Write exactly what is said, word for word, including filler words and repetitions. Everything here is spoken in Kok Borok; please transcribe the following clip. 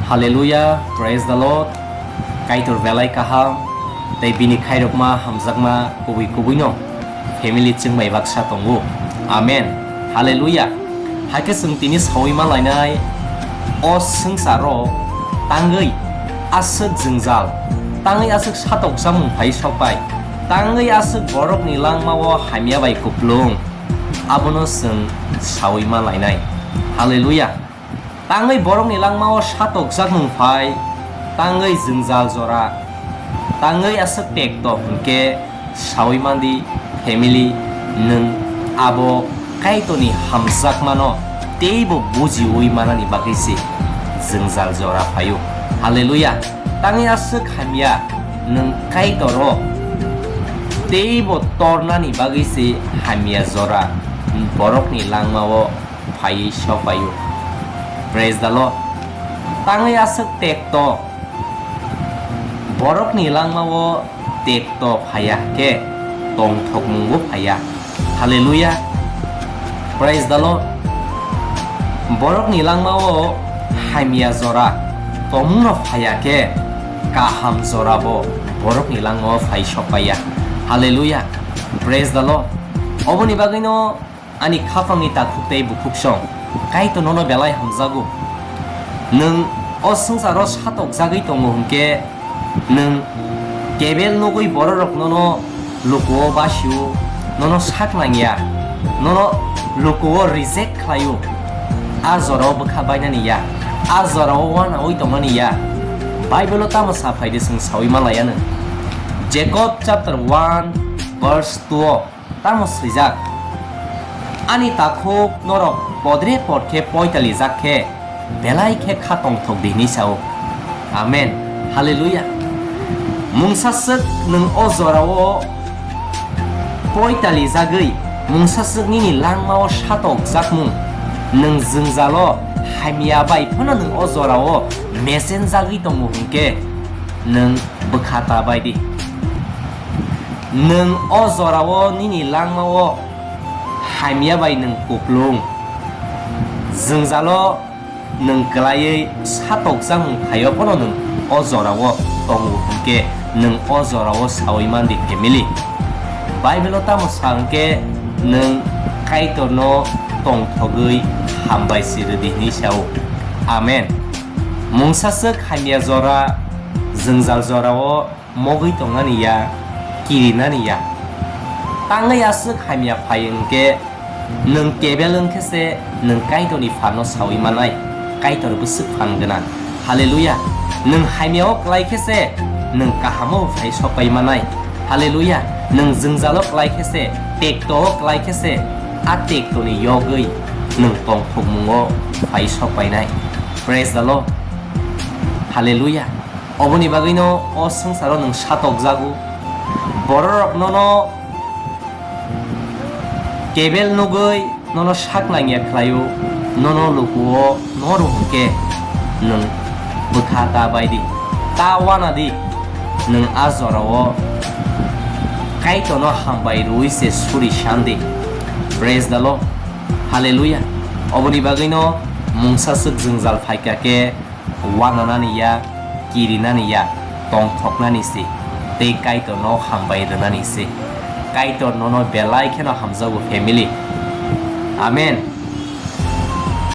Hallelujah, praise the Lord. Kaitor belai kaham, tei bini khairokma hamjakma kubui kubui no family chwng bai baksa tongo. Amen. Hallelujah. Hakhe chwng tini sawi ma lainai, o swngcharo tangwi aswk jwngjal, tangwi aswk satokjakmung phai sokpai, tangwi aswk borokni langmao hamya bai kuplung, abono chwng sawi ma lainai. Hallelujah. Tangwi borokni langmao satokjakmung phai, tangwi jwngjal jora, tangwi aswk tekto hwnkhe sawi mandi family, nwng abo Kaitorni hamjakmano teibo bujiwi manani bagwi se jwngjal jora phaio. Hallelujah. Tangwi aswk hamya nwng Kaitoro teibo tornani bagwi se hamya jora borokni langmao phaiwi sokpaio. Praise the Lord. Tangwi aswk tekto, borokni langmao tekto phaiya khe tongthokmungbo phaiya. Hallelujah. Praise the Lord. Borokni langmao hamya jora tongmungno phaiya khe kaham jorabo borokni langmao phai sokpaiya. Hallelujah. Praise the Lord. Oboni bagwino ani khapangni takhuk tei bukhuksong, Kaitor nono belai hamjago. Nwng o swngcharo satokjagwi tongo hwnkhe, nwng kebel nugwi bororok nono lukuo basio, nono sak nangya, nono lukuo reject khlaio. A jorao bwkha bainani ya, a jorao uanaui tongmani ya. Bible-o tamo sa phaidi chwng saui manlaiya nwng. Jacob chapter one verse two-o tamo swijak, "Ani takhuk norok podre pod khe poitalijak khe, belai khe kha tongthok di," hinwi sao. Amen. Hallelujah. Mungsaswk nwng o jorao poitalijagwi, mungsaswk nini langmao satokjakmung, nwng jwngjalo hamya bai phano nwng o jorao mesenjagwi tongo hwnkhe, nwng bwkha ta bai di. Nwng o jorao nini langmao hamya bai nwng kuplung. Jwngjalo nwng kwlaiwi satokjakmung phaio phano nwng o jorao tongo hwnkhe, nwng o jorao saui mandi family. Bible-o tamo sa hwnkhe, "Nwng Kaitorno tongthogwi hambai si rwdi," hinwi sao. Amen. Mungsaswk hamya jora, jwngjal jorao mogwi tongnani ya, kirinani ya. Tangwi aswk hamya phai hwnkhe, nwng kebel wngkhe se nwng Kaitorni phanno saui manai, Kaitor bwswk phan gwnang. Hallelujah. Nwng hamya-o klai khe se nwng kahamo phai sokpai manai. Hallelujah. Nwng jwngjalo klai khe se, tekto-o klai khe se, a tektoni yogwi nwng tongthokmungo phai sokpainai. Praise the Lord. Hallelujah. Oboni bagwino o swngcharo nwng satokjago. Bororok nono kebel nugwi nono sak nangya khlaio, nono lukuo no rw hwnkhe nwng bwkha ta bai di, ta wana di, nwng a jorao Kaitorno hambai rwui se suri san di. Praise the Lord. Hallelujah. Oboni bagwino mungsaswk jwngjal phaikha khe, wananani ya, kirinani ya, tongthoknani se, tei Kaitorno hambai rwnani se. Kaitor nono belai kheno hamjago, family. Amen.